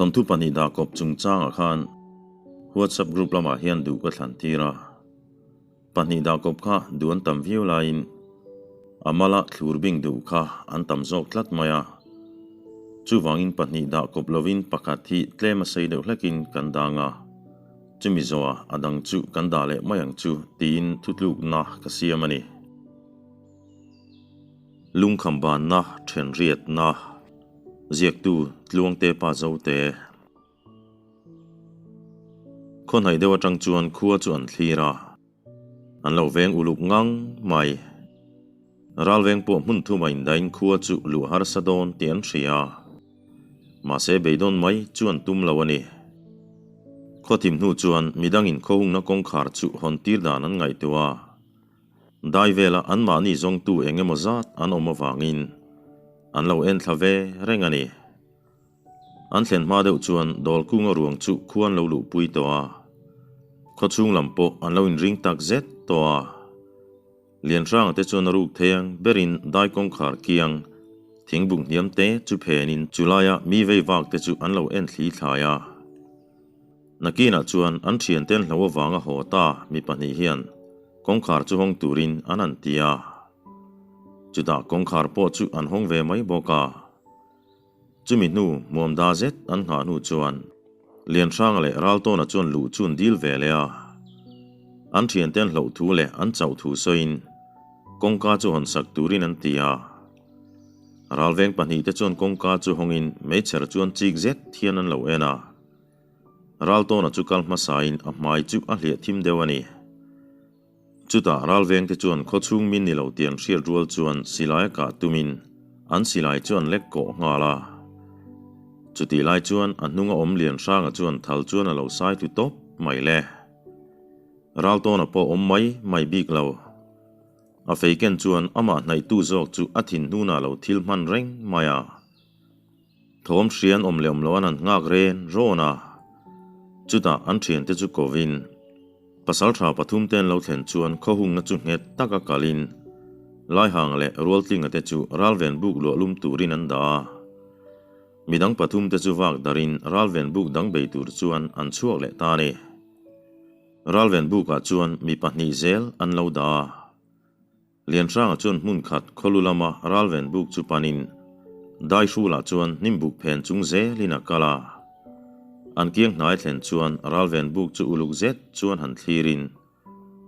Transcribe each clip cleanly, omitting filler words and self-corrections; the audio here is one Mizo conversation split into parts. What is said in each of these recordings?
Thawnthu pahnih dah kawp chungchangah khan WhatsApp group lamah hian duh ka thlan tir a. Pahnih dah kawp kha duh an tam viau laiin a mala thlur bing duh kha an tam zawk tlat mai a. Chuvangin pahnih dah kawp lovin pakhat hi tlem a sei deuh hlekin kan dang a, chumi zawhah a dang chu kan dah leh mai ang chu tiin thutlukna ka siam a ni. Lungkham banna thenriatna ziaktu Tluangte Pa Zote. Khawnhaih deuh atang chuan khua chu an thlir a, an lo veng uluk ngang mai. Ralveng pawh hmun thuma indain khua chu luh harsa dawn tih an hria. Mahse beidawn mai chu an tum lo a ni. Khaw thim hnu chuan midangin khawhungna kawngkhar chu hawn tir dan an ngaihtuah a. Dai vela anmahni zawngtu eng emaw zat an awm avangin an lo enthla ve reng a ni. An thlen hma deuh chuan Dawlkunga ruang chu khua an lo luhpui tawh a, khawchhung lam pawh an lo inring tak zet tawh a. Lianhranga te chuan a ruk thei ang berin dai kawngkhar kiang thingbuk hniam te chu phenin chu laia mi vei vak te chu an lo en thli thlai a. Nakinah chuan an thiante an hlo avanga haw ta mi pahnih hian kawngkhar chu hawng turin an han ti a. Chutah kawngkhar pawh chu an hawng ve mai bawk a. Chumi hnu hmuam da zet an nghah hnu chuan Lianhranga leh Raltawna chuan luh chu an dil ve leh a. An thiante an hloh thu leh an chauh thu sawiin kawngka chu hawn sak turin an ti a. Ralveng pahnihte chuan kawngka chu hawngin meichher chuan chik zet hian an lo en a. Raltawna chu kal hmasain a hmai chu a hliah thim deuh a ni. Chutah ralvengte chuan khawchhung min ni lo tih an hriat rual chuan silai a kah tumin an silai chu an lek kawh nghal a. Chutih lai chuan a hnunga awm lian hranga chuan thal chuan a lo sai tlu tawp mai le. Raltawna pawh awm mai mai bik lo. A feiken chuan amah hnaihtu zawk chu a thin hnunah lo thil hman reng mai a. Thawm hrian awm leh awm loh an han nghak ren rawn a, chutah an thiante chu kovin pasaltha pathum te an lo thlen chuan khawhungna chu nghet taka kalin Laihang leh Rualtlinga te chu ralven buk luah lum turin an dah a. Midang pathum te chu vak darin ralven buk dang bei tur chuan an chhuak leh ta a ni. Ralven bukah chuan mi pahnih zel an lo dah a. Lianhranga chuan hmun khat khawlu lama ralven buk chu panin Daihrulah chuan hnimbuk phen chung zelin a kal a. An kiang hnai thlen chuan ralven buk chu uluk zet chuan han thlirin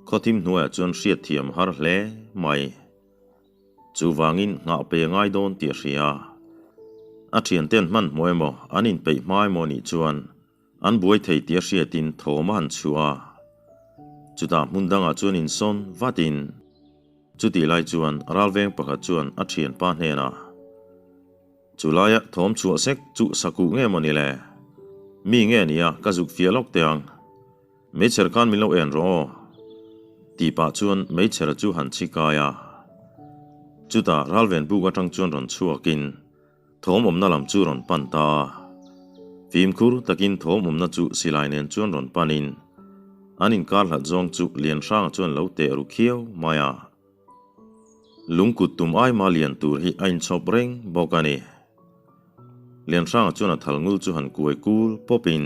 khawthim hnuaiah chuan hriatthiam har hle mai. Chuvangin nghah pe ngai dawn tih a hria. A thianten hmanhmawh emaw an inpeih hma emaw nih chuan An buai thei tih a hriatin thawm a han chhuah a, chutah hmun dangah chuan insawn vatin chutih lai chuan ralveng pakhat chuan a thianpa hnenah, Chu laia thawm chhuah sek chu sakuh nge maw ni le? Mi nge nia ka zuk fiah lawk teh ang. Meichher khan min lo en rawh aw. Tih pah chuan meichher chu han chhi kai a, chutah ralven buk atang chuan rawn chhuakin, Thawm awmna lam chu rawn pan ta a, fimkhur takin thawm awmna chu silai nen chuan rawn panin an inkar hlat zawng chu Lianhranga chuan lo teh ru khiau mai a. Lungkut tum aima lian tur hi a inchhawp reng bawk a ni. Lianhranga chuan a thal ngul chu han kuai kul pawpin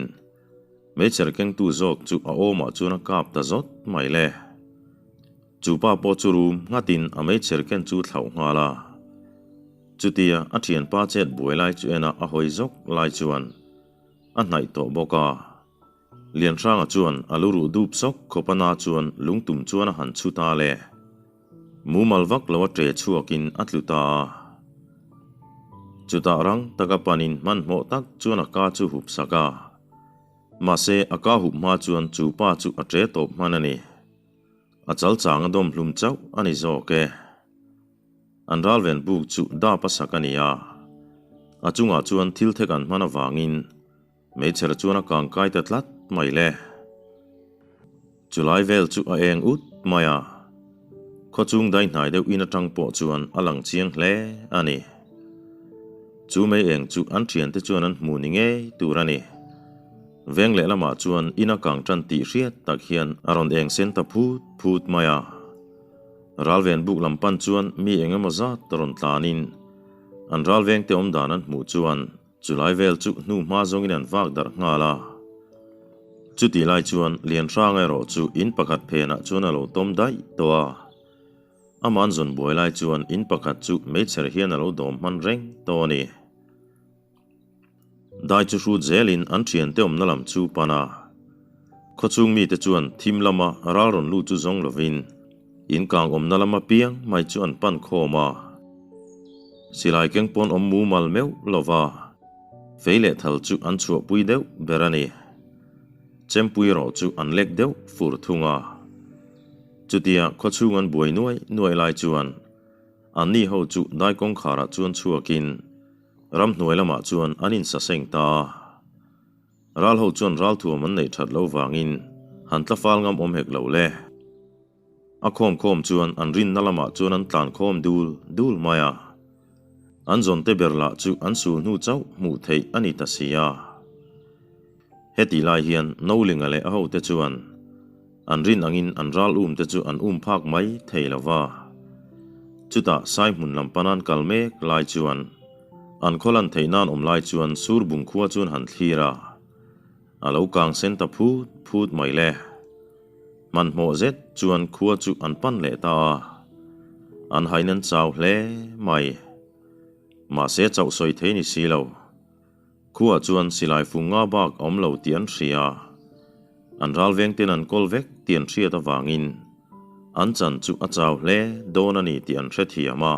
meichher kengtu zawk chu a awmah chuan a kap ta zawt mai le. Chu pa pawh chu rum nghatin a meichher ken chu thlauh nghal a. Chutia a thianpa chet buai lai chu ena a hawi zawk lai chuan a hnaih tawh bawk a. Lianhranga chuan a lu ruh dup sawk khawp a na chuan lungtum chuan a han chhu ta le. Mumal vak lo a ṭe chhuakin a tlu ta a. Chutah rang taka panin hmanhmawh tak chuan a ka chu hup sak a. Mahse a ka hup hma chuan chu pa chu a ṭe tawp hman a ni. A chal chang a dawm hlum chauh a ni zawk e. An ralven buk chu dap a sak a ni a, a chungah chuan thil thek an hman avangin meichher chuan a kang kai ta tlat mai le. Chulai vel chu a eng ut mai a, khawchhung dai hnai deuh in atang pawh chuan a lang chiang hle a ni. Chu mei eng chu an thiante chuan an hmu ni ngei tur a ni. Veng lehlamah chuan in a kang tan tih hriat tak hian a rawn eng sen ta phut phut mai a. Ralven buk lam pan chuan mi eng emaw zat rawn tlanin an ralvengte awm dan an hmuh chuan Chulai vel chu hnu hma zawngin an vak darh nghal a. Chutih lai chuan Lianhranga erawh chu in pakhat phenah chuan a lo tawm daih tawh a. Amah an zawn buai lai chuan in pakhat chu meichher hian a lo dawm hman reng tawh a ni. Dai chu hrut zelin an thiante awmna lam chu pan a. Khawchhung mite chuan thim lama ral rawn lut chu zawng lovin in kang awmna lama piang mai chu an pan khawm a. Silai keng pawn awm mumal meuh lova fei leh thal chu an chhuahpui deuh ber a ni. Chempui erawh chu an lek deuh fur thung a. Chutia khawchhung an buai nuai nuai lai chuan anni ho chu dai kawngkharah chuan chhuakin Ramhnuai lamah chuan an insaseng ta a. Ral ho chuan ralthuam an neih that lo vangin han tla fal ngam awm hek lo le. A khawm khawm chuan an rinna lamah chuan an tlan khawm dul dul mai a. An zawnte ber lah chu an sul hnu chauh hmuh theih a ni ta si a. Hetih lai hian Nolinga leh a hote chuan an rin angin an ral um te chu an um phak mai thei lo va. Chutah Sai hmun lam panan kal mek lai chuan an khaw lan theih nan awm lai chuan sur bung khua chuan han thlir a, a lo kang sen ta phut phut mai le. Hmanhmawh zet chuan khua chu an pan leh ta a, an hain an chau hle mai. Mahse chauh sawi thei ni si lo. Khuaah chuan silai fung nga bak a awm lo tih an hria. An ralveng ten an kawl vek tih an hriat avangin an chan chu a chau hle dawn a ni tih an hrethiam a.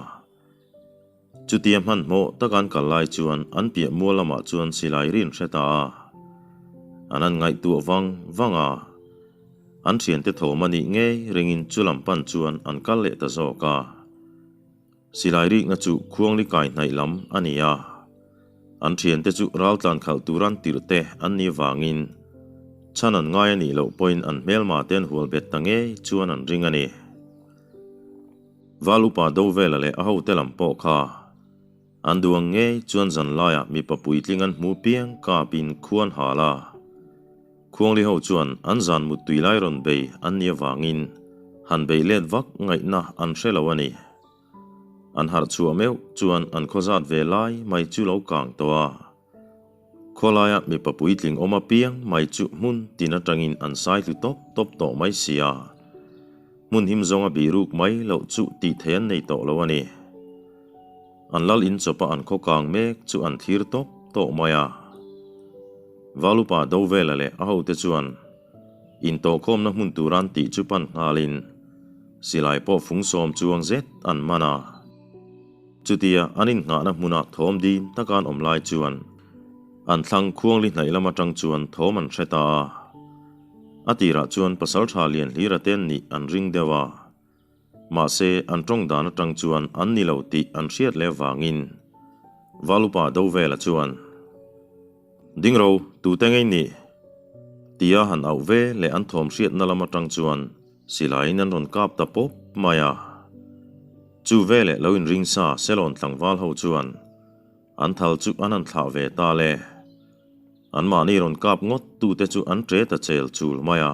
Chutia hmanhmawh taka an kal lai chuan an piah mual lamah chuan silai rin hre ta a. An an ngaihtuah vang vang a. An thiante thawm a nih ngei ringin chu lam pan chuan an kal leh ta zawk a. Silai rikna chu khuangli kai hnaih lam a ni a, an thiante chu raltlan khalh tur an tirh te an nih vangin chhan an ngai a nih loh pawhin an hmelma te an hual bet ta ngei chuan an ring a ni. Val upa Dovela leh a hote lam pawh kha an duh ang ngei chuan zan laiah mipa puitling an hmu piang kapin khuan hal a. Khuangli ho chuan an zan muttui lai rawn bei an nih avangin han bei let vak ngaihna an hre lo a ni. An harh chhuah meuh chuan an khaw zat ve lai mai chu lo kang tawh a. Khawlaia mipa puitling awm apiang mai chu hmun tin atangin an sai tlu tawp tawp tawh mai si a. Hmun him zawnga biruk mai loh chu tih theih an nei tawh lo a ni. An lal in chawpa an khaw kang mek chu an thlir tawp tawh mai a. Valupa Dovela leh a hote chuan intawhkhawmna hmun tur an tih chu pan nghalin silai pawh fung sawm chuang zet an man a. Chutia an innghahna hmuna thawm dim taka an awm lai chuan an thlang khuangli hnaih lam atang chuan thawm an hre ta a. A tirah chuan pasaltha lian hlira te an nih an ring deuh a. Mahse, an tawng dan atang chuan an ni lo tih an hriat leh vangin Valupa Dovela chuan, Dingro, tute ngei nih? Tia han auh ve leh an thawm hriatna lam atang chuan silaiin an rawn kap ta pawp mai a. Chu veleh lo inring sa Selawn tlangval ho chuan an thal chu an han thlah ve ta le. Anmahni rawn kap ngawt tute chu an ṭe ta chel chul mai a.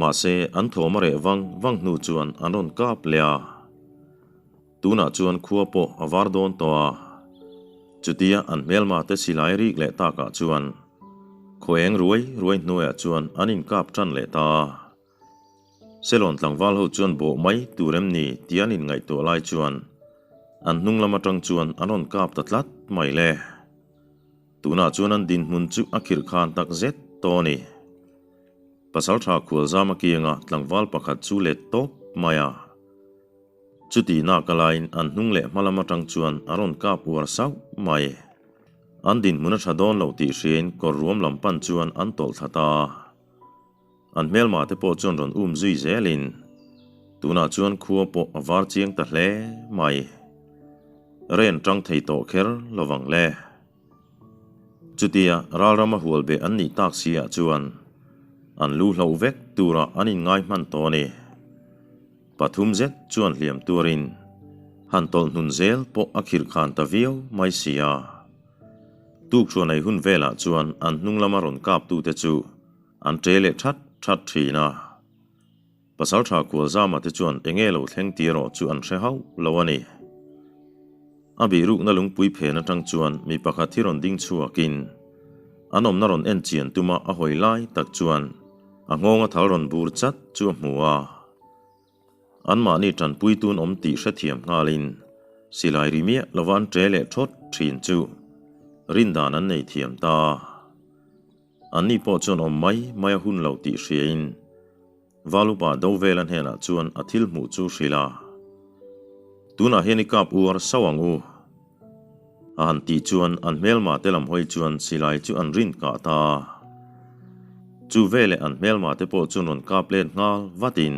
Mahse, an thawm a reh vang vang hnu chuan an rawn kap leh a. Tunah chuan khua pawh a var dawn tawh a. Chutia an hmelma te silai rik leh takah chuan khaw eng ruai ruai hnuaiah chuan an inkap tan leh ta a. Selawn tlangval ho chuan bawh mai tur em ni tih an inngaihtuah lai chuan an hnung lam atang chuan an rawn kap ta tlat mai le. Tunah chuan an dinhmun chu a khirh khan tak zet tawh a ni. Pasalṭha Khualzama kianga tlangval pakhat chu let tawp mai a. Chuti nak a laiin an hnung leh hma lam aṭang chuan a rawn kap uar sauh mai. An dinhmun a ṭha dawn loh tih hriain kawr ruam lam pan chuan an tawlh thla ta a. An hmelma te pawh chuan rawn um zui zelin tunah chuan khua pawh a var chiang ta hle mai. Ren ṭang thei tawh kher lovang le. Chutia ralrama hual beh an nih tak si ah chuan an lu hloh vek turah an inngai hman tawh a ni. Pathum zet chuan hliam tuarin han tawlh hnun zel pawh a khirh khan ta viau mai si a. Tukhruan ei hun velah chuan an hnung lama rawn kaptute chu an ṭe leh ṭhat ṭhat ṭhin a. Pasalṭha Khualzama te chuan enge lo thleng tir erawh chu an hre hauh lo a ni. A bihrukna lungpui phen atang chuan mi pakhat hi rawn ding chhuakin an awmna rawn en chian tuma a hawi lai tak chuan a nghawnga thal rawn bur chat chu a hmu a. Anmahni tanpui tun awm tih hrethiam nghalin silai ri miah lova an ṭe leh ṭhawt ṭhin chu rindan an nei thiam ta. Anni pawh chuan awm mai mai a hun lo tih hriain Valupa Dovela hnenah chuan a thil hmuh chu hrilh a, Tunah hian i kap uar sauh ang u. A han tih chuan an hmelma te lam hawi chuan silai chu an rin kah ta a. Chu veleh an hmelma te pawh chuan rawn kap let nghal vatin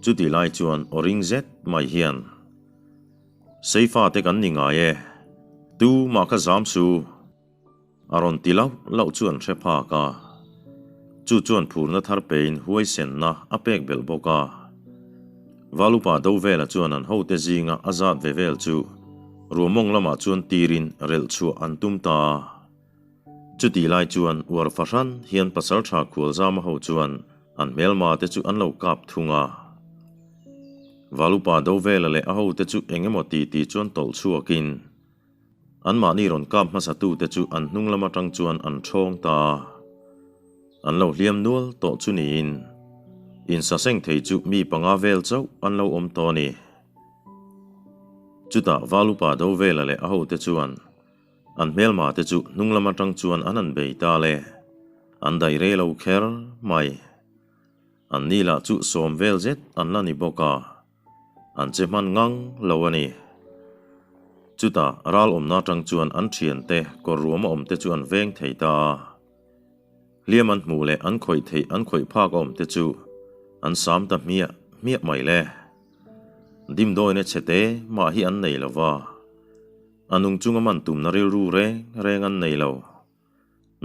chutih lai chuan aw ring zet mai hian, Seifa te kan ni ngai e, tu mah kha zam su. A rawn ti lauh lauh chu an hre phak a, chu chuan phurna thar pein huaisenna a pek belh bawk a. Valupa Dovela chuan an hote zinga a zat ve vel chu ruamawng lamah chuan tirin relh chhuah an tum ta a. Chutih lai chuan uar fahran hian pasaltha Khualzama ho chuan an hmelma te chu an lo kap thung a. Valupa Dovela leh a hote chu eng emaw ti ti chuan tawlh chhuakin, Anmahni rawn kap hmasatute chu an hnung lam atang chuan an ṭhawng ta a, an lo hliam nual tawh chu niin insaseng thei chu mi panga vel chauh an lo awm tawh a ni. Chutah Valupa Dovela leh a hote chuan an hmelma te chu hnung lam atang chuan an han bei ta le, an daih rei lo kher mai. An ni lah chu sawm vel zet an la ni bawk a. An che hman ngang lo a ni. Chutah ral awmna atang chuan an thiante kawr ruama awmte chu an veng thei ta a. Hliam an hmuh leh an khawih theih an khawih phak a awmte chu an sam ta hmiah hmiah mai le. Dimdawina chhe te mah hi an nei lo va, a nung chunga man tumna rilru reng reng an nei lo.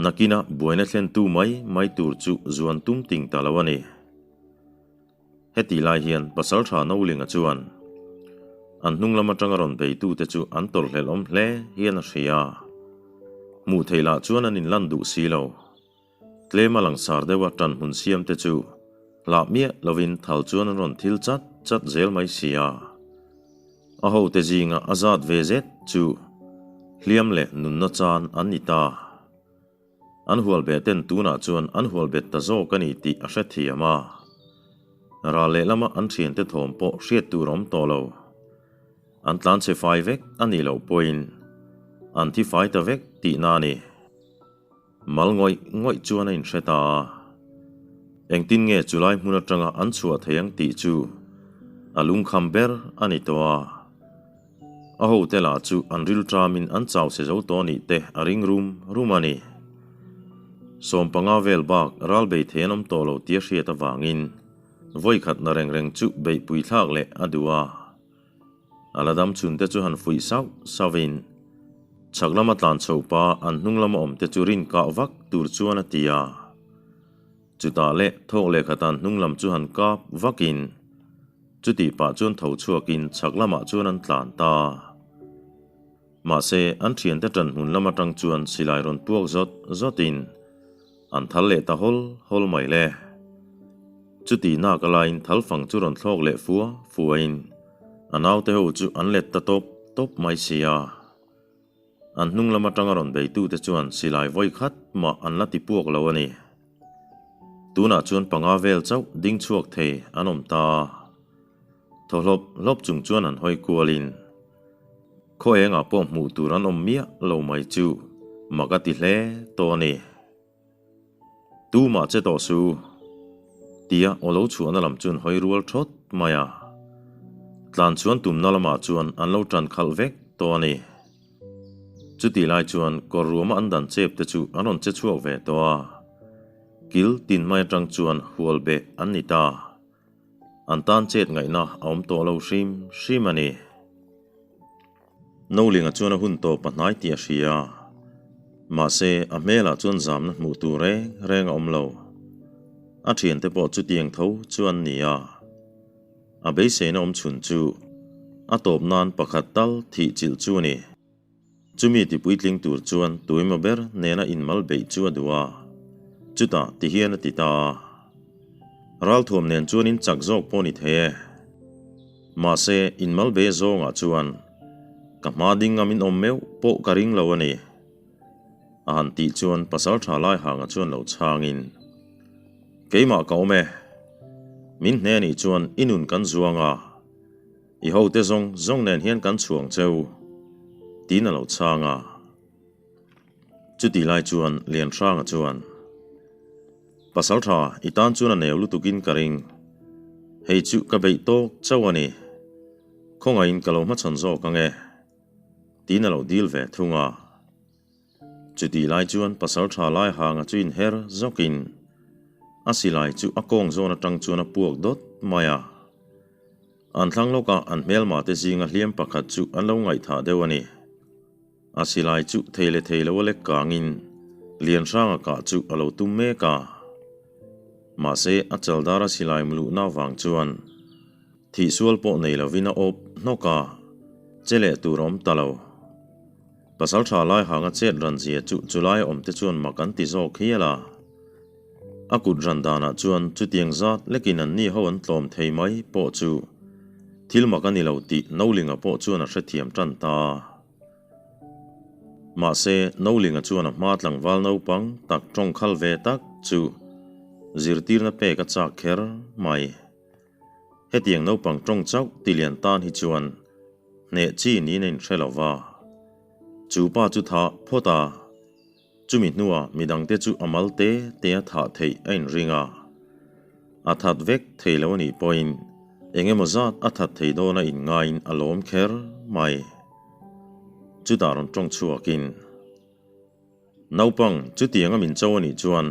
Nakina buaina thlentu mai mai tur chu zuan tum ting ta lo a ni. Heti lai hian Pasaltha Nolinga chuan an hnung lam atanga rawn beitute chu an tawrhhlelh awm hle hian a hria. Hmuh theih lah chuan an inlan duh si lo. Tlema langsar deuha tanhmun siamte chu hlah miah lovin thal chuan an rawn thil chat chat zel mai si a. A hote zinga a zat ve zet chu hliam leh nunna chan an ni ta. An hualbeh ten tunah chuan an hualbet ta zawk a ni tih a hrethiam a. Ral lehlama an thiante thawm pawh hriat tur a awm tawh lo. An tlanchhe fai vek a nih loh pawhin an thi fai ta vek tihna a ni. Mal ngawih ngawih chuan a inhre ta a, engtin nge chulai hmun atanga an chhuah thei ang tih chu a lungkham ber a ni tawh a. A hote lah chu an rilṭamin an chau se zo tawh nih te a ring rum rum a ni. Sawmpanga vel bak ral bei thei an awm tawh lo tia hriat avangin vawikhatna reng reng chu beihpui thlak leh a duh a. A la dam chhun te chu han fuih sauh sauhin chhak lama tlan chho pa an hnung lama awm te chu rin kah vak tur chuan a ti a. Chutah leh thawk leh khatan hnung lam chu han kap vakin chutih pah chuan tho chhuakin chhak lamah chuan an tlan ta. Mahse an thiante ṭan hmun lam aṭang chuan silai rawn puak zawt zawtin an thal leh ta hawl hawl mai le. Chuti nak a laiin thal fang chu rawn thlawk leh fua fuain a naute ho chu an let ta tawp tawp mai si a. An hnung lam aṭanga rawn beitute chuan silai vawi khat mah an la ti puak lo a ni. Tunah chuan panga vel chauh ding chhuak thei an awm ta a. Thaw hlawp hlawp chung chuan an hawi kualin khaw engah pawh hmuh tur an awm miah lo mai chu mak a ti hle tawh a ni. Tumah che tawh su tia aw lo chhuahna lam chuan hawi rual thawt mai a. Tlan chuan tumna lamah chuan an lo tan khalh vek tawh a ni. Chutih lai chuan kawr ruama an dan chep te chu an rawn che chhuak ve tawh a. Kil tin mai atang chuan hual beh an ni ta. An tan chet ngaihna a awm tawh lo hrim hrim a ni. Nolinga chuan a hun tawp a hnai tih a hria a, mahse a hmelah chuan zamna hmuh tur reng reng a awm lo. A thiante pawh chutiang tho chu an ni a. A beiseina awm chhun chu a tawp nan pakhat tal thih chilh chu a ni. Chumi ti puitling tur chuan tuimaw ber nena inmal beih chu a duh a, chutah ti hian a ti ta a. Ralthuam nen chuan in chak zawk pawh ni thei e. Mahse, inmal be zawngah chuan. Ka hma ding ngam in awm meuh pawh ka ring lo a ni. A han tih chuan Pasalṭha Laihanga chuan lo chhangin, Keimah ka awm e. Min hne nih chuan i nun kan zuang a, i hote zawng zawng nen hian kan chhuang cheu, tiin a lo chhang a. Chutih lai chuan Lianhranga chuan, Pasalṭha, i tan chuan a neu lutukin ka ring. Hei chu ka beih tawk chauh a ni. Khawngaihin ka lo hmachhawn zawk ang e, tiin a lo dil ve thung a. Chutih lai chuan Pasalṭha Laihanga chu inher zawkin a silai chu a kawng zawn aṭang chuan a puak dawt mai a. An thlang lawkah an hmelma te zinga hliam pakhat chu an lo ngaihthah deuh a ni. A silai chu thei leh thei lo a lek kangin Lianhranga kah chu a lo tum mek a. Mahse a chaldara silai mluhna avang chuan Thihsual pawh nei lovin a awp hnawk a, che leh tur a awm ta lo. Pasalṭha Laihanga chet ran zia chu chulai awmte chuan mak an ti zawk hial a. A kut ran danah chuan chutiang zat lekin an ni ho an tlawm thei mai pawh chu thil mak a ni lo tih Nolinga pawh chuan a hrethiam tan ta. Mahse, Nolinga chuan a hma tlangval naupang tak tawngkhal ve tak chu zirtirna pek a chak kher mai. Hetiang naupang tawng chauh ti lian tan hi chuan hneh chi niin a inhre lo va. Chu pa chu thah phawt a, chumi hnuah midangte chu a mal te te a thah theih a inring a. A that vek thei lo a nih pawhin eng emaw zat a that thei dawn a inngaiin a lawm kher mai. Chutah rawn tawng chhuakin. Naupang, chutianga min cho a nih chuan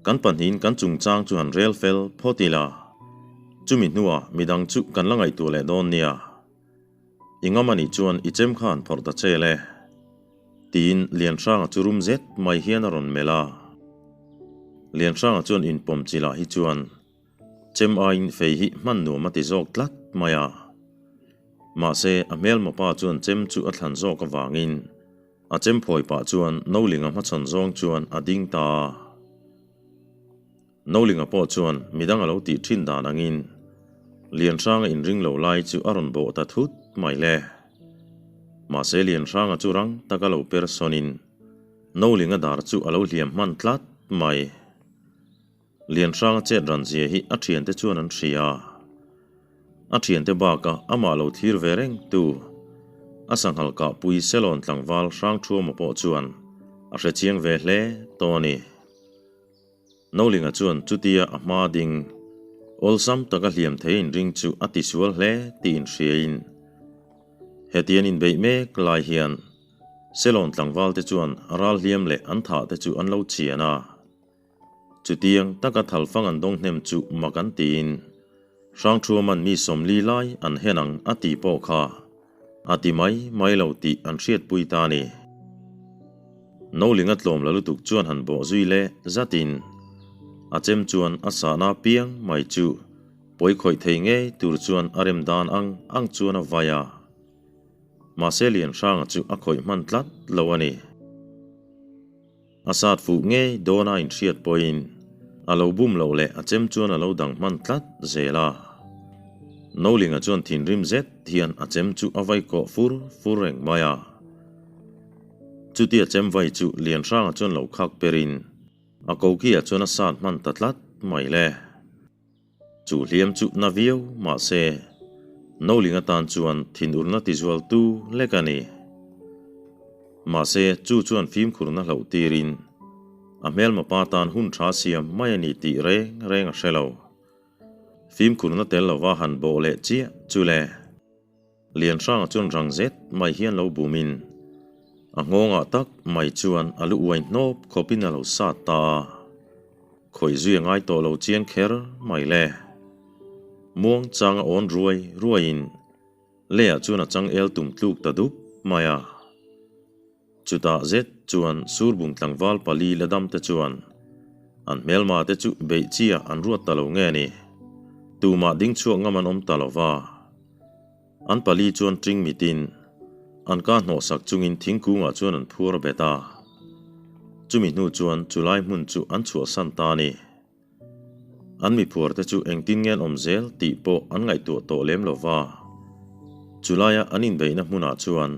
kan pahnihin kan chungchang chu han rel fel phawt ila, chumi hnuah midang chu kan la ngaihtuah leh dawn nia. I ngam a nih chuan i chem kha han phawrh ta che le, tiin Lianhranga chu rum zet mai hian a rawn melh a. Lianhranga chuan inpawm chilah hi chuan Chem aiin fei hi hman nuam a ti zawk tlat mai a. Mahse, a hmelma pa chuan chem chu a thlan zawk avangin a chem phawi pah chuan Nolinga hmachhawn zawng chuan a ding ta a. Nolinga pawh chuan midang a lo tih thin dan angin Lianhranga inring lo lai chu a rawn bawh ta thut mai le. Mahse, Lianhranga chu rang taka lo per sawnin Nolinga dar chu a lo hliam hman tlat mai. Lianhranga chet ran zia hi a thiante chuan an hria a. A thiante bakah amah lo thlir ve reng tu a sanghal kahpui Selawn tlangval Hrangthuama pawh chuan a hre chiang ve hle tawh a ni. Nolinga chuan chutia a hma ding awlsam taka hliam thei inring chu a tisual hle tih inhriain hetian inbeih mek lai hian Selawn tlangval te chuan ral hliam leh an thah te chu an lo chian a. Chutiang taka thalfang an dawng hnem chu mak an tiin, Hrangthuaman mi 40 lai an hen ang a tih pawh kha a ti mai mai lo tih an hriatpui ta a ni. Nolinga tlawm la lutuk chuan han bawh zui leh zatin a chem chuan a sahna piang mai chu pawi khawih thei ngei tur chuan a rem dan ang ang chuan a vai a. Mahse Lianhranga chu a khawih hman tlat lo a ni. A sat fuh ngei dawn a inhriat pawhin a lo bum loh leh a chem chuan a lo dang hman tlat zel a. Nolinga chuan thinrim zet hian a chem chu a vai kawh fur fur reng mai a. Chutia chem vai chu Lianhranga chuan lo khak perin a kokiah chuan a sat hman ta tlat mai le. Chu hliam chu na viau mahse Noling atan chuan thinurna tizualtu lek a ni. Mahse chu chuan fimkhurna hlauh tirin a hmelma pa tan hun tha siam mai a ni tih reng reng a hre lo. Fimkhurna tel lova han bawh leh chiah chu le. Lianhranga chuan rang zet mai hian lo bumin a nghawngah tak mai chuan a lu uai hnawp khawpin a lo sat ta a. Khawih zui a ngai tawh lo chiang kher mai le. Muang changa awn ruai ruaiin leiah chuan a changel tum tluk ta dup mai a. Chutah zet chuan Surbung tlangval pali la dam te chuan an hmelma te chu beih chiah an ruat ta lo nge ni. Tumah ding chhuak ngam an awm ta lo va. An pali chuan ṭing mitin an ka hnawhsak chungin thingkungah chuan an phuar bet a. Chumi hnu chuan chulai hmun chu an chhuahsan ta a ni. An miphuar te chu engtin nge an awm zel tih pawh an ngaihtuah tawh lem lo va. Chulaia an inbeihna hmunah chuan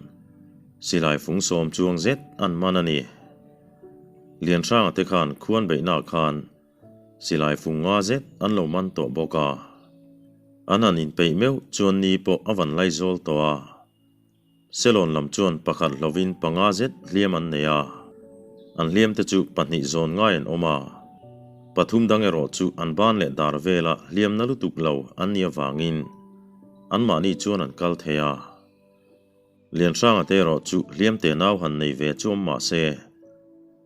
silai fung sawm chuang zet an man a ni. Lianhranga te khan khuan beihnaah khan silai fung nga zet an lo man tawh bawk a. An han inpeih meuh chuan ni pawh a van laizawl tawh a. Selawn lam chuan pakhat hlovin panga zet hliam an nei a, an hliamte chu pahnih zawn ngai an awm a, pathum dang erawh chu an ban leh dar vela hliam na lutuk lo an nih avangin anmahni chuan an kal thei a. Lianhranga te erawh chu hliam te nau han nei ve chu awm mah se,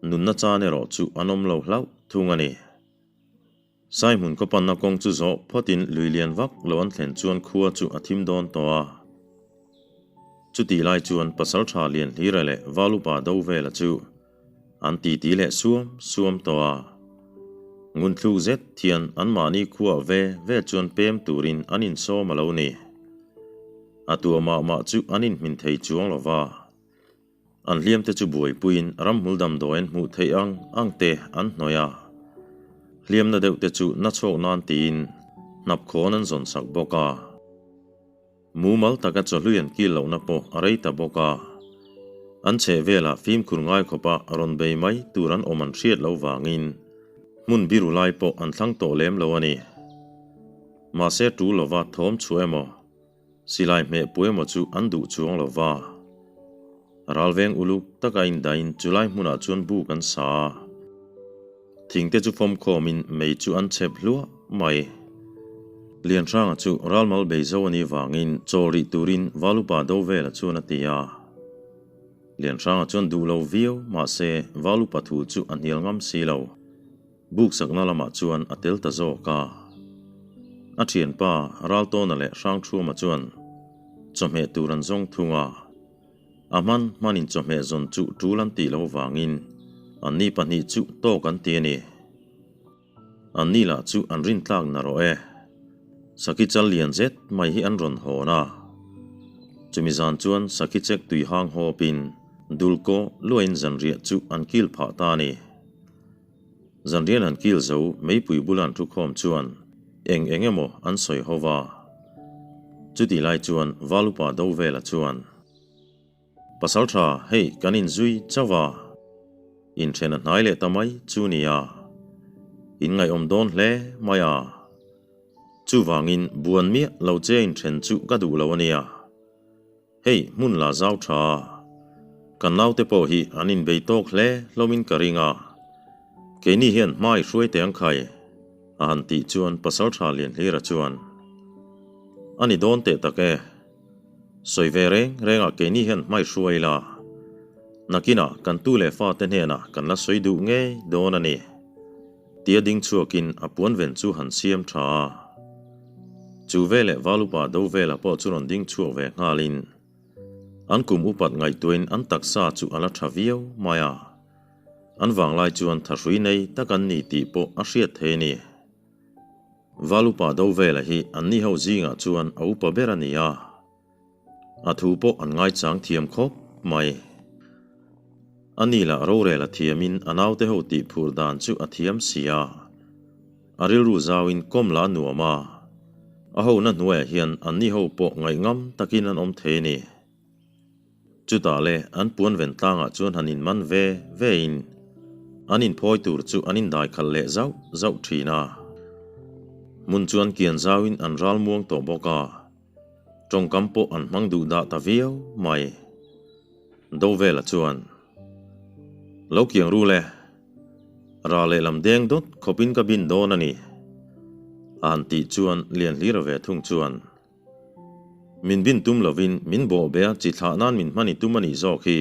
nunna chan erawh chu an awm lo hlauh thung a ni. Saihmun khaw panna kawng chu zawh phawtin lui lian vak lo an thlen chuan khua chu a thim dawn tawh a. Chutih lai chuan Pasaltha Lianhlira leh Valupa Dovela chu an titi leh suam suam tawh a. Ngunthluk zet thian anmahni khuah ve ve chuan pem turin an insawm a lo ni. A tua mah mah chu an inhmin thei chuang lo va. An hliamte chu buaipuiin ramhmul damdawi an hmuh theih ang ang te an hnawih a, hliamna deuh te chu na chhawk nan tiin hnap khawn an zawn sak bawk a. Mumal taka chawhlui an kil lohna pawh a rei ta bawk a, an chheh velah fimkhur ngai khawpa rawn bei mai tur an awm an hriat loh vangin hmun biru lai pawh an thlang tawh lem lo a ni. Mahse tul lova thawm chhuah emaw Silai hmeh pui emaw chu an duh chuang lo va. Ralveng uluk taka indahin chulai hmunah chuan buk an sa a. Thingte chu fawmkhawmin mei chu an chhep hluah mai. Lianhranga chu ralmal bei zo a nih vangin chawl rih turin Valupa do vela chuan a ti a. Lianhranga chuan duh lo viau mahse Valupa thu chu a hnial ngam si lo. Buk sakna lamah chuan a tel ta zawk a. A thianpa Raltawna leh Hrangthuama chuan chawhmeh tur an zawng thung a. A hman hmanin chawhmeh zawn chu tul an tih loh vangin anni pahnih chu tawk an ti a ni. Anni lah chu an rintlak na rawh e. Sakhi chal lian zet mai hi an rawn hawn a. Chumi zan chuan sakhi chek tui hang hawpin dulkaw luain zanriah chu an kil phah ta a ni. Zanrian han kil zo meipui bula an thukhawm chuan eng eng emaw an sawi ho va. Chutih lai chuan Valupa Dovela chuan, Pasaltha, hei kan inzui chauh a, inthen a hnai leh ta mai chu nia, in ngaihawm dawn hle mai a. Chuvangin buan miah lo che inthen chu ka duh lo a nia. Hei hmun la zau tha a, kan naute pawh hi an inbei tawk hle hlawmin ka ring a, keini hian hmai hruai teh ang khai, a han tih chuan Pasaltha Lianhlira chuan, A ni dawn teh tak e, sawi ve reng rengah keini hian hmai hruai ila, nakinah kan tu leh fate hnenah kan la sawi duh ngei dawn a ni. Tia ding chhuakin a puan ven chu han siam tha a. Chu veleh Valupa do vela pawh chu rawn ding chhuak ve nghalin an kum upat ngaihtuahin an taksa chu a la tha viau mai a. An vanglai chuan thahrui nei tak an ni tih pawh a hriat thei a ni. Valupa do vela hi anni ho zingah chuan a upa ber a ni a. A thu pawh an ngaichang thiam khawp mai. A ni lah rorel a thiamin a naute ho tih phur dan chu a thiam si a. A rilru zauin kawm lah a nuam a. A hona hnuaiah hian anni ho pawh ngaihngam takin an awm thei a ni. Chutah le an puan ven tlangah chuan han inman ve vein an inphawi tur chu an indai khalh leh zauh zauh thin a. Hmun chuan kian zauin an ral muang tawh bawk a. Tawngkam pawh an hmang duh dah ta viau mai. Dovela chuan, Lo kiang ru le, ra lehlam deng dawt khawpin ka bin dawn a ni, a han tih chuan Lianhlira ve thung chuan, Min bin tum lovin min bawh be a chi thlah nan min hman i tum a nih zawk hi.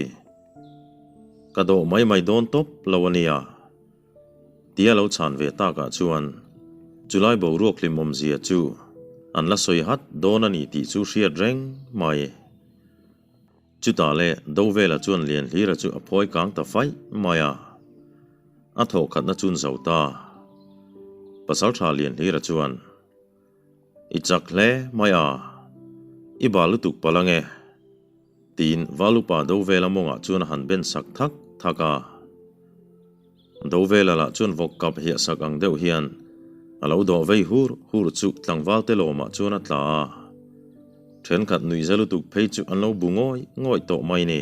Ka dawh mai mai dawn tawp lo a nia. Tia lo chhan ve takah chuan chulai boruak hlimawmzia chu an la sawi hat dawn a ni tih chu hriat reng mai. Chutah le Dovela chuan Lianhlira chu a phawi kang ta faih mai a, a thawhkhatna chun zo ta. Pasaltha Lianhlira chuan, I chak hle mai a, i bal lutuk palh ange. Tiin Valupa Dovela mawngah chuan a han ben sak thak thak a. Dovela lah chuan vawk kap hiah sak ang deuh hian a lo dawh vei hur hur chu tlangval te lawmah chuan a tla a. Thenkhat nuihza lutuk phei chu an lo bu ngawih ngawih tawh mai ni.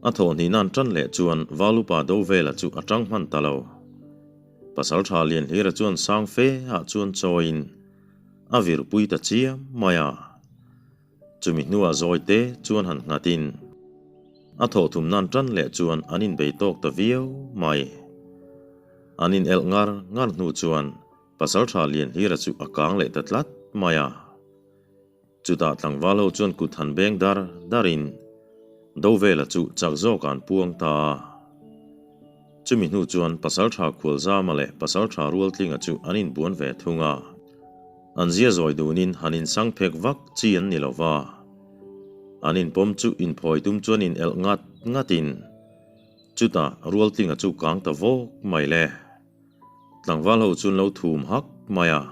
A thawhhnih nan tan leh chuan Valupa Dovela chu a tang hman ta lo. Pasaltha Lianhlira chuan sang fe ah chuan chawiin a virpui ta chiam mai a. Chumi hnuah zawi te chuan han nghatin a thawhthum nan tan leh chuan an inbei tawk ta viau mai. An inelh ngar ngar hnu chuan Pasaltha Lianhlira chu a kang leh ta tlat mai a. Chutah tlangval ho chuan kut han beng dar darin Dovela chu chak zawk an puang ta a. Chumi hnu chuan Pasaltha Khualzama leh Pasaltha Rualtlinga chu an inbuan ve thung a. An zia zawi dunin han insang phek vak chi an ni lo va. An inpawm chu inphawi tum chuan in elh ngat ngatin chutah Rualtlinga chu kang ta vawk mai le. Tlangval ho chuan lo thum hak mai a.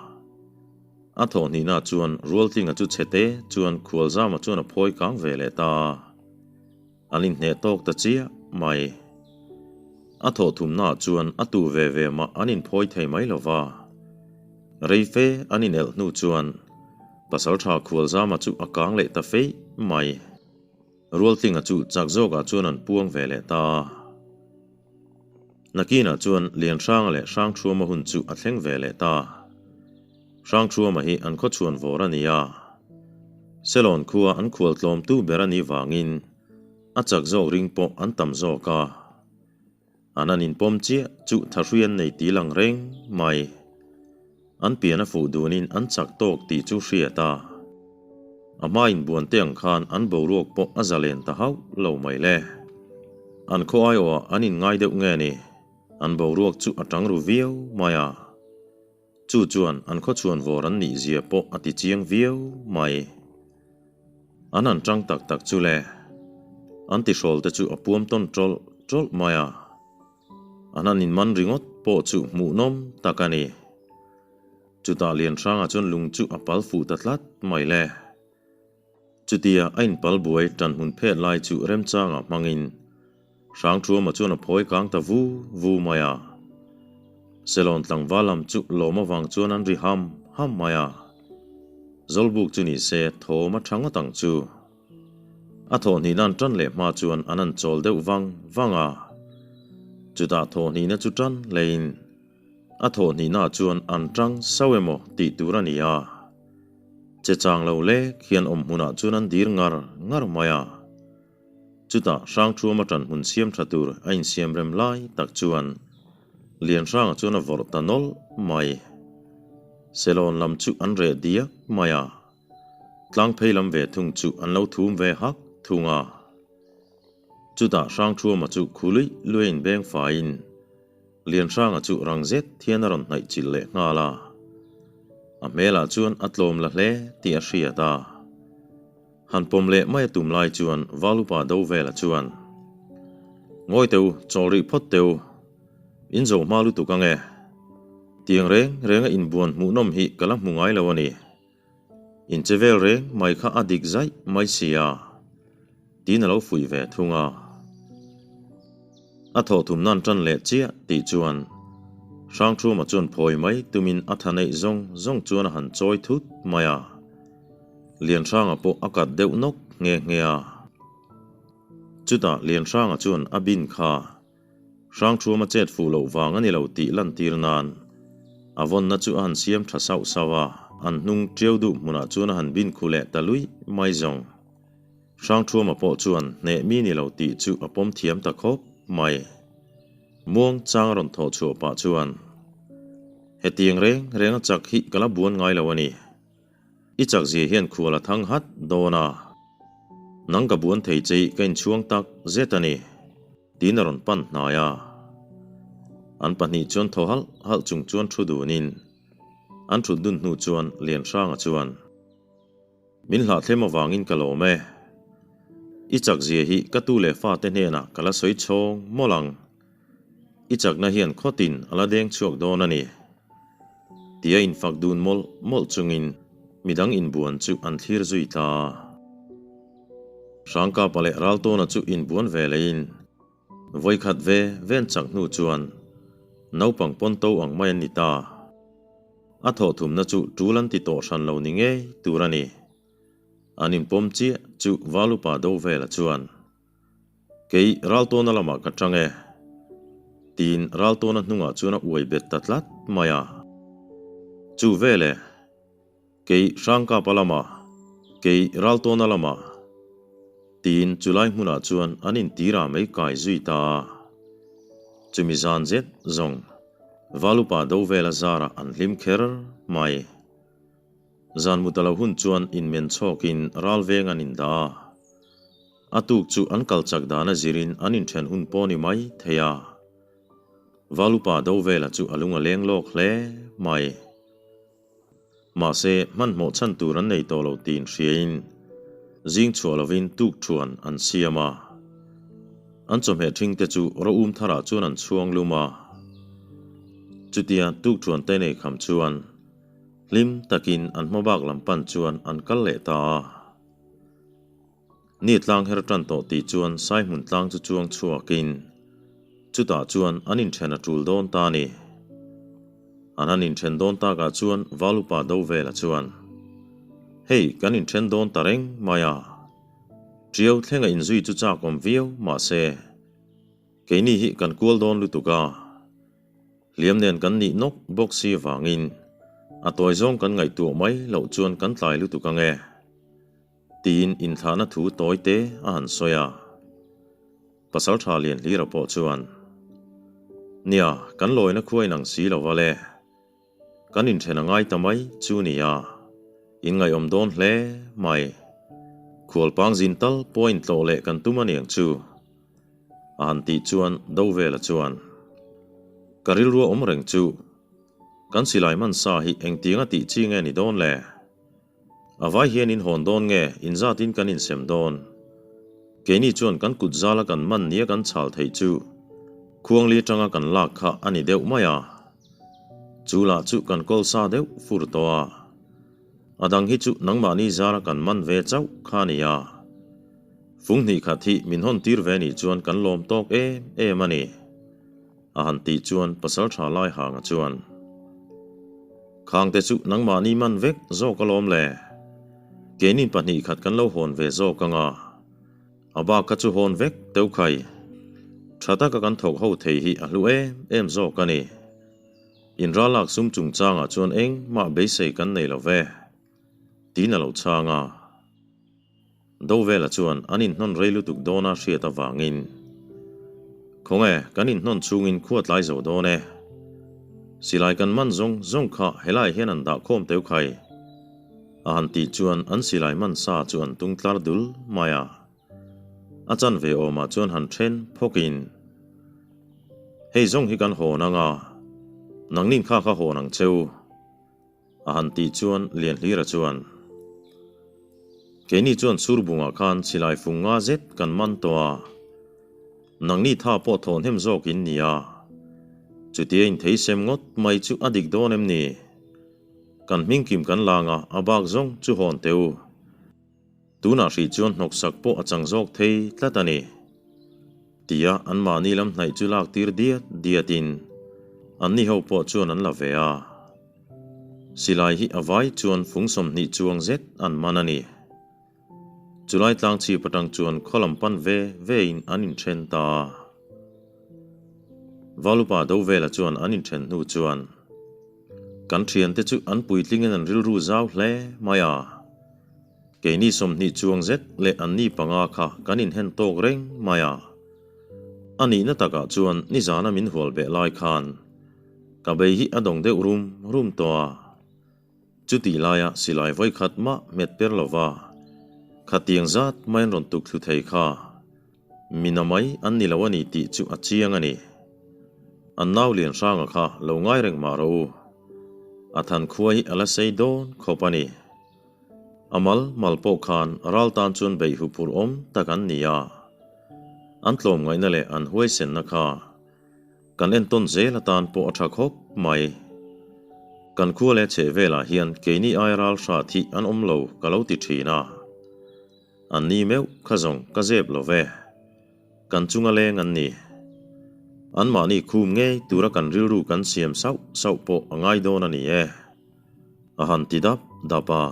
A thawhhnihna chuan Rualtlinga chu chhete chuan Khualzama chuan a phawi kang ve leh ta a. An inhneh tawk ta chiah mai. A thawhthumnaah chuan a tu ve ve mah an inphawi thei mai lo va. Rei fe an inelh hnu chuan Pasaltha Khualzama chu a kang leh ta feih mai. Rualtlinga chu chak zawkah chuan an puang ve leh ta a. Nakinah chuan Lianhranga leh Hrangthuama hun chu a thleng ve leh ta. Hrangthuama hi an khawchhuan vawr a ni a. Selawn khua an khual tlawmtu ber a nih vangin a chak zawk ring pawh an tam zawk a. An an inpawm chiah chu thahrui an nei ti lang reng mai. An pian a fuh dunin an chak tawk tih chu hriat a. A hma inbuan te ang khan an boruak pawh a zalen ta hauh lo mai le. An khaw aiawhah an inngai deuh nge ni? An boruak chu a tang ru viau mai a. Chu chuan an khawchhuan vawr an nih zia pawh a ti chiang viau mai. An han tang tak tak chu le. An tihrawl te chu a puam tawn tawlh tawlh mai a. An han inman ringawt pawh chu hmuhnawm tak a ni. Chutah Lianhranga chuan lung chu a pal fuh ta tlat mai le. Chutia a inpal buai tan hmun phet lai chu remchangah hmangin Hrangthuama chuan a phawi kang ta vu vu mai a. Selawn tlangval lam chu lawm avang chuan an ri ham ham mai a. Zawlbuk chu ni se thawm a tha ngawt ang chu. A thawhhnihna an tan leh hma chuan an han chawl deuh vang vang a. Chutah thawhhnihna chu tan leiin a thawhhnihnaah chuan an tang sauh emaw tih tur a ni a. Che chang lo lek hian awm hmunah chuan an dir ngar ngar mai a. Chutah Hrangthuama tan hmun siam tha tur a insiam rem lai tak chuan Lianhranga chuan a vawrh ta nawlh mai. Selawn lam chu an reh diak mai a. Tlang phei lam ve thung chu an lo thum ve hak thung a. Chutah Hrangthuama chu khuluih luai inbeng faiin Lianhranga chu rang zet hian a rawn hnaih chilh leh nghal a. A hmelah chuan a tlawm la hle tih a hriat a. Han pawm leh mai a tum lai chuan Valupa do vela chuan, Ngawi teh u, chawl rih phawt teh u. In zo hma lutuk ang e. Tiang reng renga inbuan hmuhnawm hi ka la hmu ngai lo a ni. In che vel reng mai kha a dik zaih mai si a, tiin a lo fuih ve thung a. A thawhthum nan tan leh chiah tih chuan Hrangthuma chuan phawi mai tumin a tha neih zawng zawng chuan a han chawi thut mai a. Lianhranga pawh a kat deuh nawk nghe nghe a. Chutah Lianhranga chuan a bin kha Hrangthuama chet fuh loh vang a ni lo tih lantir nan a vawnna chu a han siam tha sauh sauh a, an hnung tiau duh hmunah chuan a han bin khu leh ta luih mai zawng. Hrangthuama pawh chuan hneh mi ni lo tih chu a pawm thiam ta khawp mai. Muang chang a rawn thawh chhuah pah chuan, Hetiang reng reng a chak hi ka la buan ngai lo a ni. I chakzia hian khual a thang hat dawn a, nang ka buan thei che i ka inchhuang tak zet a ni, tiin a rawn pan hnai a. An pahnih chuan thaw halh halh chung chuan thu dunin an thut dun hnu chuan Lianhranga chuan, Min hlahthlem avangin ka lawm e. I chakzia hi ka tu leh fate hnenah ka la sawi chhawng mawlh ang. I chakna hian khawtin a la deng chhuak dawn a ni. Tia infak dun mawlh mawlh chungin midang inbuan chu an thlir zui ta. Hrangkapa leh Raltawna chu inbuan ve leiin vawikhat ve ven chak hnu chuan naupang pawn to ang mai an ni ta. A thawhthumna chu tul an ti tawh hran lo ni ngei tur a ni. An inpawm chiah chu Valupa Dovela chuan, Kei Raltawna lamah ka tang e, tiin Raltawna hnungah chuan a uai bet ta tlat mai a. Chu vele, Kei Hrangkapa lamah, kei Raltawna lamah, tiin chulai hmunah chuan an intira mai kai zui ta a. Chumi zan zet zawng Valupa Dovela zarah an hlim kher mai. Zan mut a lo hun chuan inmen chhawkin ral veng an indah a. A tuk chu an kal chak dan a zirin an inthen hun pawh ni mai thei a. Valupa Dovela chu a lung a leng lawk hle mai. Mahse, hmanhmawh chhan tur an nei tawh lo tiin hriain zing chhuah lovin tuk thuan an siam a. An chawhmeh thingte chu rawum tharah chuan an chhuang lum a. Chutia tuk thuan te nei kham chuan Hlim takin an hmabak lam pan chuan an kal leh ta a. Ni tlang her tan tawh tih chuan Saihmun tlang chu chuang chhuakin chutah chuan an inthen a tul dawn ta a ni. An han inthen dawn takah chuan Valupa Dovela chuan, Hei kan inthen dawn ta reng mai a, Tiau thlenga inzui chu chak awm viau mahse, keini hi kan kual dawn lutuk a, Hliam nen kan nih nawk bawk si vangin a tawi zawng kan ngaihtuah mai loh chuan kan tlai lutuk ang e, tiin inthlahna thu tawi te a han sawi a. Pasaltha Lianhlira pawh chuan, Nia, kan lawina khua inang si lo va le. Kan inthen a ngai ta mai chu nia, in ngaihawm dawn hle mai. Khualpang zin tal pawh intlawh leh kan tum aniang chu. A han tih chuan Dovela chuan, Ka rilrua awm reng chu, kan silai man sa hi engtianga tih chi nge ni dawn le? A vai hian in hawn dawn nge inzatin kan insem dawn? Keini chuan kan kut zala kan man nia kan chhal theih chu khuangli atanga kan lak kha a ni deuh mai a. Chu lah chu kan kawl sa deuh fur tawh a. A dang hi chu nangmahni zara kan man ve chauh kha a ni a. Fung hnih khat hi min hawn tir ve nih chuan kan lawm tawk em em a ni, a han tih chuan Pasaltha Laihanga chuan, Khangte chu nangmahni man vek zawk alawm le, keinin pahnih khat kan lo hawn ve zawk ang a, a bak kha chu hawn vek teuh khai, tha taka kan thawk ho thei hi a hlu em em zawk a ni. Inralak sum chungchangah chuan engmah beisei kan nei lo ve, tiin a lo chhang a. Dovela chuan an inhnawn rei lutuk dawna hriat avangin, Khawnge, kan inhnawn chhungin khua tlai zo dawn e. Silai kan man zawng zawng kha helaiah hian an dah khawm teu khai. A han tih chuan an silai man sa chu an tung tlar dul mai a. A chanve awmah chuan han then phawkin, Hei zawng hi kan hawn ang a, nangnin kha kha hawn ang cheu. A han tih chuan Lianhlira chuan, Keini chuan Surbungah khan silai fung nga zet kan man tawh a, nangni tha pawh thawh hnem zawk in ni a, chutia inthei sem ngawt mai chu a dik dawn em ni? Kan hmingkim kan lang a, a bak zawng chu hawn teh u. Tunah hrih chuan hnawksak pawh a chang zawk thei tlat a ni. Tia anmahni lam hnaih chu lak tir diat diatin anni ho pawh chuan an la ve a. Silai hi a vai chuan fung 20 chuang zet an man a ni. Chulai tlang chhip atang chuan khaw lam pan ve vein an inthen ta a. Valupa Dovela chuan an inthen hnu chuan kan thiante chu an puitlingin an rilru zau hle mai a. Keini 20 chuang zet leh anni panga kha kan inhen tawk reng mai a. A nihna takah chuan nizana min hual beh lai khan ka bei hi a dawng deuh rum rum tawh a. Chutih laia silai vawikhat mah hmet per lova khatiang zat mai an rawn tuk thlu thei kha mina mai an ni lo a ni tih chu a chiang a ni. An nau lian hranga kha lo ngai reng mah rawh u. A than khua hi a la sei dawn khawp a ni. A mal mal pawh khan ral tan chuan beih huphurh awm tak an ni a. An tlawmngaihna leh an huaisenna kha kan entawn zel atan pawh a tha khawp mai. Kan khua leh chheh velah hian keini ai ral hra thih an awm lo ka lo ti thin a. An ni meuh kha zawng ka zep lo ve. Kan chunga leng an ni. Anmahni khum ngei tura kan rilru kan siam sauh sauh pawh a ngai dawn a ni e. A han ti dap dap a.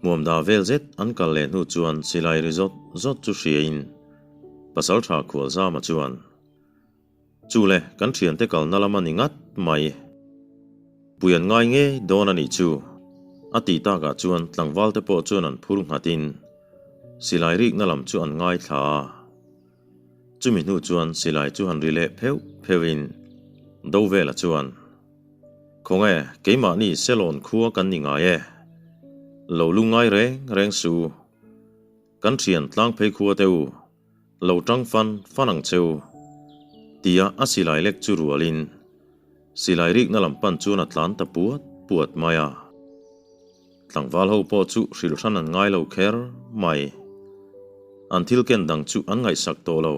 Hmuamda vel zet an kal leh hnu chuan silai ri zawt zawt chu hriain Pasalṭha Khualzama chuan, Chu le, kan ṭhiante kalna lam a ni ngat mai. Pui an ngai ngei dawn a nih chu, a tih takah chuan tlangvalte pawh chuan an phur nghatin silai rikna lam chu an ngaithla a. Chumi hnu chuan silai chu han ri leh pheuh pheuhin Dovela chuan, Khawnge, keimahni Selawn khua kan ni ngai e. Lo lu ngai reng reng su. Kan thian tlang phei khua te u, lo tang fan fan ang che u, tia a silai lek chu rualin silai rikna lam pan chuan a tlan ta puat puat mai a. Tlangval ho pawh chu hrilh hran an ngai lo kher mai. An thil ken dang chu an ngaihsak tawh lo.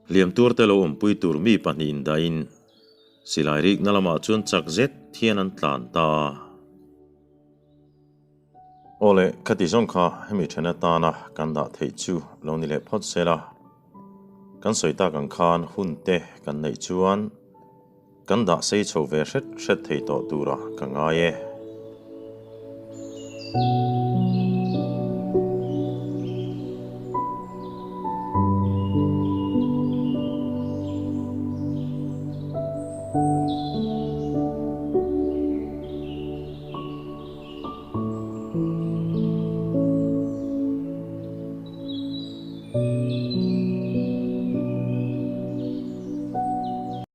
Hliam tuar te lo awmpui tur mi pahnihin dahin silai rikna lamah chuan chak zet hian an tlan ta a. Aw le, khati zawng kha hemi then atana kan dah theih chu lo ni leh phawt se la. Kan sawi tak ang khan hun te kan neih chuan kan dah sei chho ve hret hret thei tawh tura ka ngai e.